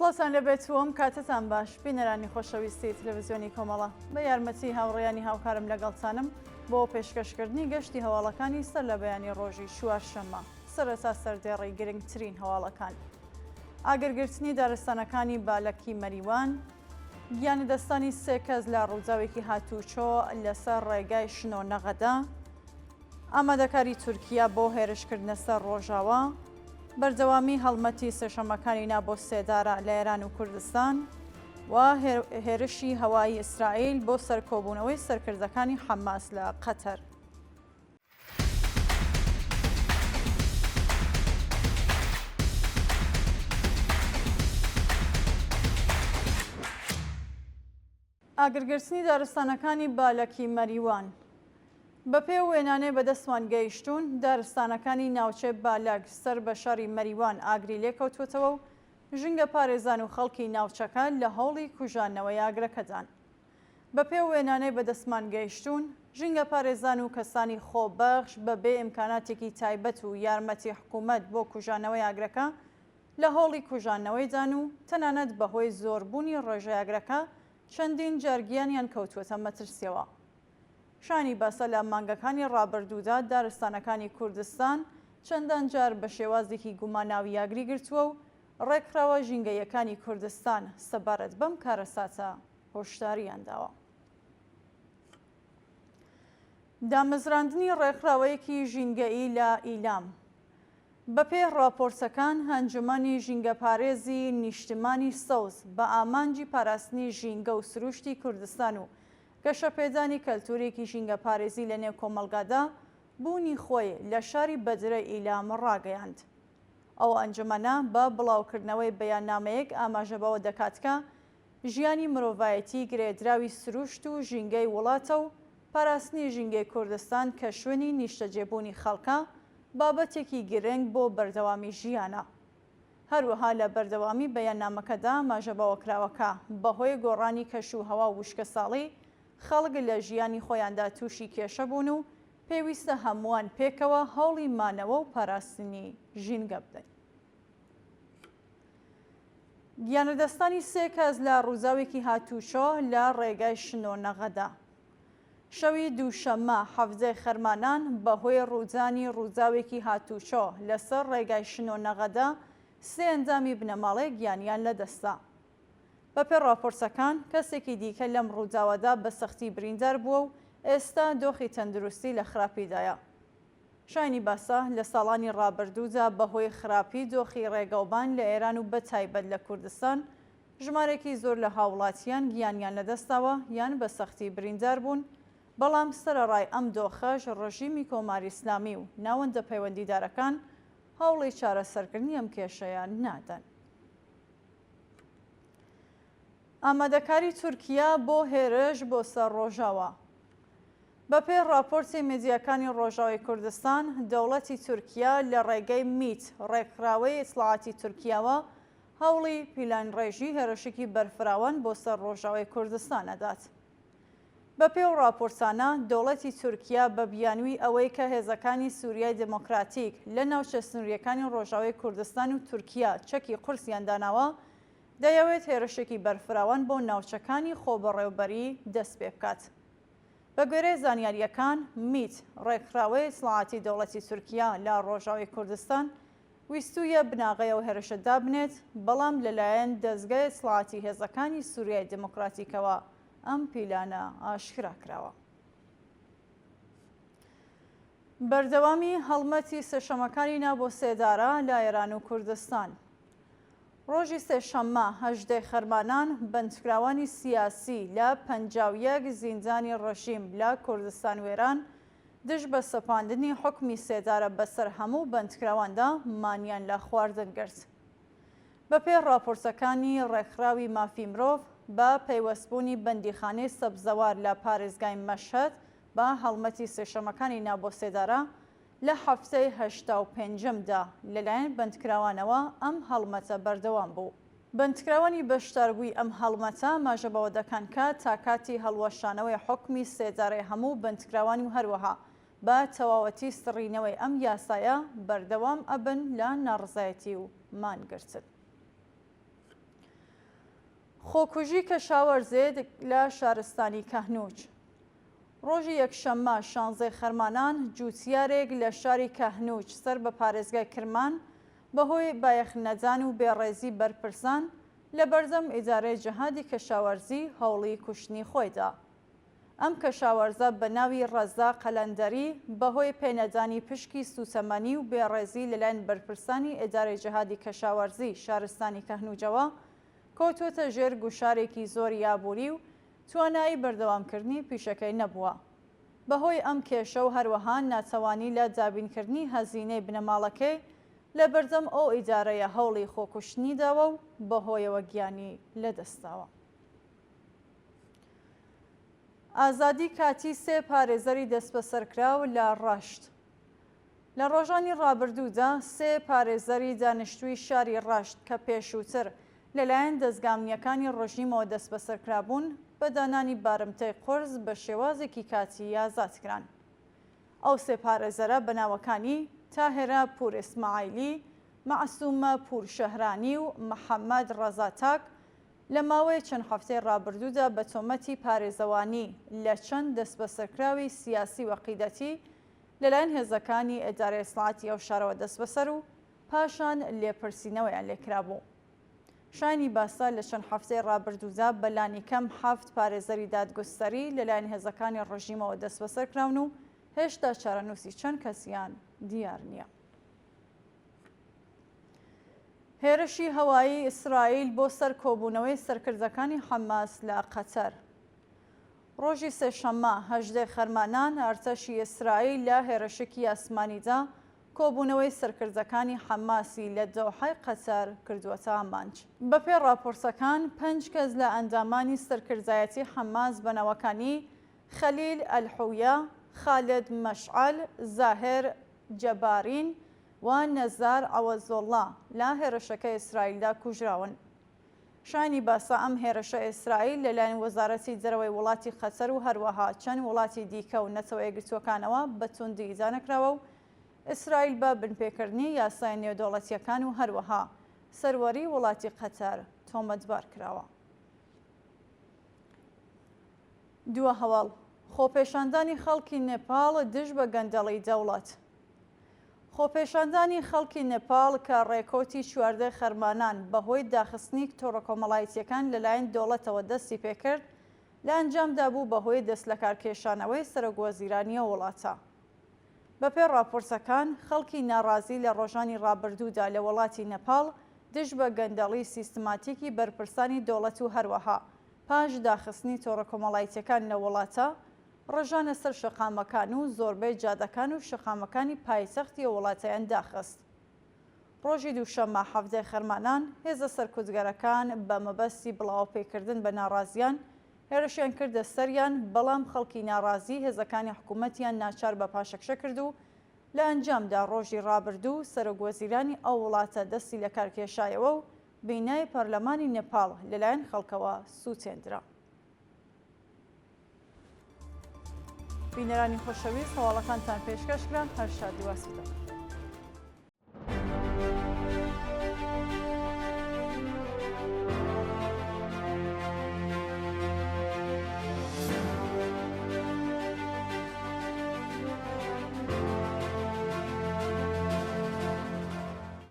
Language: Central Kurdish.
سڵاوتان لێبێت و ئەم کاتەتان باش بینەرانی خۆشەویستی تلەڤزیۆنی کۆمەڵە بە یارمەتی هاوڕێیانی هاوکارم لەگەڵتانم بۆ پێشکەشکردنی گەشتی هەواڵەکانی سەر لە بەیانی ڕۆژی چوارشەممە سەرەتا سەردێڕی گرنگترین هەواڵەکان ئاگرگرتنی دارستانەکانی بالەکی مەریوان گیانلەدەستانی سێ کەس لە ڕووداوێکی هاتووچۆ لەسەر ڕێگای شنۆ نەغەدە، ئامادەکاری تورکیا بۆ هێرشکردنە سەر ڕۆژاوا، بەردەوامی هەڵمەتی سێشەممەکانی نا بۆ سێدارە لە ئێران و کوردستان و هێرشی هەوایی ئیسرائیل بۆ سەر کۆبوونەوەی سەرکردەکانی حەماس لە قەتەر. ئاگرگرتنی دارستانەکانی بالەکی مەریوان بەپێ وێنانەی بەدەستمان گەیشتوون دارستانەکانی ناوچەی بالەک سەر بە شاری مەریوان ئاگری لێکەوتووەتەوە و ژینگەپارێزان و خەڵکی ناوچەکە لە هەوڵی کوژاندنەوەی ئاگرەکەدان. بەپێ وێنانەی بەدەستمان گەیشتوون، ژینگەپارێزان و کەسانی خۆبەخش بە بێ ئیمکاناتێکی تایبەت و یارمەتی حکوومەت بۆ کوژانەوەی ئاگرەکە لە هەوڵی کوژاندنەوەیدان و تەنانەت بەهۆی زۆربوونی ڕێژەی ئاگرەکە چەندین جار گیانیان کەوتووەتە مەترسیەوە. شایانی باسە لە مانگەکانی ڕابردوودا دارستانەکانی کوردستان چەندان جار بە شێوازێکی گوماناوی ئاگری گرتووە و ڕێکخراوە ژینگەییەکانی کوردستان سەبارەت بەم کارەساتە هۆشدارییان داوە. دامەزراندنی ڕێکخراوەیەکی ژینگەیی لە ئیلام. بەپێی ڕاپۆرتەکان ئەنجومەنی ژینگەپارێزی نیشتمانی سەوز بە ئامانجی پاراستنی ژینگە و سروشتی کوردستان و گەشەپێدانی کەلتورێکی ژینگەپارێزی لەنێو کۆمەڵگادا بوونی خۆی لە شاری بەدرەی ئیلام ڕاگەیاند. ئەو ئەنجومەنە بە بڵاوکردنەوەی بەیاننامەیەک ئاماژە بەوە دەکات کە ژیانی مرۆڤایەتی گرێدراوی سروشت و ژینگەی وڵاتە و پاراستنی ژینگەی کوردستان کە شوێنی نیشتەجێبوونی خەڵکە، بابەتێکی گرنگ بۆ بەردەوامی ژیانە. هەروەها لە بەردەوامی بەیاننامەکەدا ئاماژە بەوە کراوە کە بەهۆی گۆڕانی کەش و هەوا و وشکەساڵی، خەڵک لە ژیانی خۆیاندا تووشی کێشە بوون و پێویستە هەمووان پێکەوە هەوڵی مانەوە و پاراستنی ژینگە بدەین. گیانلەدەستانی سێ کەس لە ڕووداوێکی هاتووچۆ لە ڕێگای شنۆ نەغەدە. شەوی دووشەممە حەڤدەی خەرمانان بەهۆی ڕوودانی ڕووداوێکی هاتووچۆ لەسەر ڕێگای شنۆ نەغەدە سێ ئەندامی بنەماڵەیەک گیانیان لەدەستدا. بەپێ ڕاپۆرتەکان کەسێکی دیکە لەم ڕووداوەدا بە سەختی بریندار بووە و ئێستا دۆخی تەندروستی لە خراپیدایە. شایانی باسە، لە ساڵانی ڕابردوودا بەهۆی خراپی دۆخی ڕێگەوبان لە ئێران و بەتایبەت لە کوردستان، ژمارەیەکی زۆر لە هاوڵاتیان گیانیان لەدەستداوە یان بە سەختی بریندار بوون، بەڵام سەرەڕای ئەم دۆخەش ڕژیمی کۆماری ئیسلامی و ناوەندە پەیوەندیدارەکان هەوڵی چارەسەرکردنی ئەم کێشەیە نادەن. ئامادەکاری تورکیا بۆ هێرش بۆ سەر ڕۆژاوا. بەپێی ڕاپۆرتی میدیاکانی ڕۆژاوای کوردستان، دەوڵەتی تورکیا لە ڕێگەی میت، ڕێکخراوەی ئیتڵاعاتی تورکیاوە هەوڵی پیلانڕێژی هێرشێکی بەرفراوان بۆ سەر ڕۆژاوای کوردستان ئەدات. بەپێی ئەو ڕاپۆرتانە، دەوڵەتی تورکیا بە بیانووی ئەوەی کە هێزەکانی سوریای دێمۆکراتیک لە ناوچە سنوورییەکانی ڕۆژاوای کوردستان و تورکیا چەکی قورسیان داناوە، دەیەوێت هێرشێکی بەرفراوان بۆ ناوچەکانی خۆبەڕێوبەری دەست پێ بکات. بە گوێرەی زانیارییەکان، میت، ڕێکخراوەی ئیتڵاعاتی دەوڵەتی تورکیا لە ڕۆژاوای کوردستان، ویستوویە بناغەی ئەو هێرشە دابنێت، بەڵام لەلایەن دەزگای ئیتڵاعاتی هێزەکانی سوریای دێمۆکراتیکەوە ئەم پیلانە ئاشکرا کراوە. بەردەوامی هەڵمەتی سێشەمەکانی نا بۆ سێدارە لە ئێران و کوردستان. ڕۆژی سێشەممە هەژدەی خەرمانان بەندکراوانی سیاسی لە 51 زیندانی ڕژیم لە کوردستان و ئێران دژ بە سەپاندنی حوکمی سێدارە بەسەر هەموو بەندکراواندا مانیان لە خواردن گرت. بەپێی ڕاپۆرتەکانی ڕێکخراوی مافی مرۆڤ، بە پەیوەستبوونی بەندیخانەی سەبزەوار لە پارێزگای مەشهەد بە هەڵمەتی سێشەمەکانی نا بۆ سێدارە، لە هەفتەی هەشتاوپێنجەمدا لەلایەن بەندکراوانەوە ئەم هەڵمەتە بەردەوام بوو. بەندکراوانی بەشداربووی ئەم هەڵمەتە ئاماژە بەوە دەکەن کە تا کاتی هەڵوەشانەوەی حوکمی سێدارەی هەموو بەندکراوان و هەروەها بە تەواوەتی سڕینەوەی ئەم یاسایە بەردەوام ئەبن لە ناڕزایەتی و مانگرتن. خۆکوژی کەشاوەرزێک لە شارستانی کەهنوج. ڕۆژی یەکشەممە شانزەی خەرمانان جووتیارێک لە شاری کەهنوج سەر بە پارێزگای کرمان بەهۆی بایەخنەدان و بێڕێزی بەرپرسان لە بەردەم ئیدارەی جەهادی کەشاوەرزی هەوڵی کوشتنی خۆی دا. ئەم کەشاوەرزە بە ناوی ڕەزا قەلەندەری بەهۆی پێنەدانی پشکی سووتەمەنی و بێڕێزی لەلایەن بەرپرسانی ئیدارەی جەهادی کەشاوەرزی شارستانی کەهنوجەوە کەوتووەتە ژێر گوشارێکی زۆری ئابووری و توانایی بەردەوامکردنی پیشەکەی نەبووە. بەهۆی ئەم کێشە و هەروەها ناتەوانی لە دابینکردنی هەزینەی بنەماڵەکەی لە بەردەم ئەو ئیدارەیە هەوڵی خۆکوشتنی داوە و بەهۆیەوە گیانی لەدەستداوە. ئازادی کاتی سێ پارێزەری دەستبەسەرکراو لە ڕەشت. لە ڕۆژانی ڕابردوودا سێ پارێزەری دانیشتووی شاری ڕەشت کە پێشووتر لەلایەن دەزگا ئەمنییەکانی ڕژیمەوە دەستبەسەرکرابوون، بە دانانی بارمتەی قورس بە شێوازێکی کاتی ئازاد کران. ئەو سێ پارێزەرە بە ناوەکانی، تاهێرە پوورئیسماعیلی، مەعسوومە پوورشەهرانی و محەممەد ڕەزا تاک، لە ماوەی چەند هەفتەی ڕابردوودا بە تۆمەتی پارێزەوانی لە چەند دەستبەسەرکراوی سیاسی و عەقیدەتی لەلایەن هێزەکانی ئیدارەی ئیتڵاعاتی ئەو شارەوە دەستبەسەر و پاشان لێپرسینەوەیان لێکرابوو. شایانی باسە لە چەند هەفتەی ڕابردوودا بە لانیکەم حەفت پارێزەری دادگوستەری لەلایەن هێزەکانی ڕژیمەوە دەستبەسەر کراون و هێشتا چارەنووسی چەند کەسیان دیار نییە. هێرشی هەوایی ئیسرائیل بۆ سەر کۆبوونەوەی سەرکردەکانی حەماس لە قەتەر. ڕۆژی سێشەممە 18 خەرمانان ئەرتەشی ئیسرائیل لە هێرشێکی ئاسمانیدا کۆبوونەوەی سەرکردەکانی حەماسی لە دەوحەی قەتەر کردووەتە ئامانج. بەپێی ڕاپۆرتەکان پێنج کەس لە ئەندامانی سەرکردایەتی حەماس بە ناوەکانی خەلیل ئەلحویە، خالد مەشعەل، زاهر جەبارین و نەزار عەوەزۆڵڵا لە هێرشەکەی ئیسرائیلدا کوژراون. شایانی باسە ئەم هێرشە ئیسرائیل لەلایەن وەزارەتی دەرەوەی وڵاتی قەتەر و هەروەها چەند وڵاتی دیکە و نەتەوەیەکگرتووەکانەوە بە توندی ئیدانە کراوە و ئیسرائیل بە بنپێکردنی یاسای نێودەوڵەتییەکان و هەروەها سەروەری وڵاتی قەتەر تۆمەتبار کراوە. دوا هەواڵ، خۆپێشاندانی خەڵکی نێپاڵ دژ بە گەندەڵی دەوڵەت. خۆپێشاندانی خەڵکی نێپاڵ کە ڕێکەوتی 14 خەرمانان بەهۆی داخستنی تۆڕە کۆمەڵایەتییەکان لەلایەن دەوڵەتەوە دەستی پێکرد، لە ئەنجامدا بوو بەهۆی دەستلەکارکێشانەوەی سەرۆکوەزیرانی ئەو وڵاتە. بەپێی ڕاپۆرتەکان، خەڵکی ناڕازی لە ڕۆژانی ڕابردوودا لە وڵاتی نەپاڵ دژ بە گەندەڵی سیستماتیکی بەرپرسانی دەوڵەت و هەروەها پاش داخستنی تۆڕە کۆمەڵایتیەکان لە وڵاتە ڕژانە سەر شەقامەکان و زۆربەی جادەکان و شەقامەکانی پایتەختی ئەو وڵاتەیان داخست. ڕۆژی دووشەممە 17 خەرمانان هێزە سەرکوتگەرەکان بە مەبەستی بڵاوەپێکردن بە ناڕازیان هێرشیان کردە سەریان، بەڵام خەڵکی ناڕازی هێزەکانی حکوومەتیان ناچار بە پاشەکشە کرد و لە ئەنجامدا ڕۆژی ڕابردوو سەرۆک وەزیرانی ئەو وڵاتە دەستی لەکارکێشایەوە و بینای پەرلەمانی نێپاڵ لەلایەن خەڵکەوە سووتێندرا. بینەرانی خۆشەویست هەواڵەکانتان پێشکەش کران هەر شادی و ئاسوودە بن.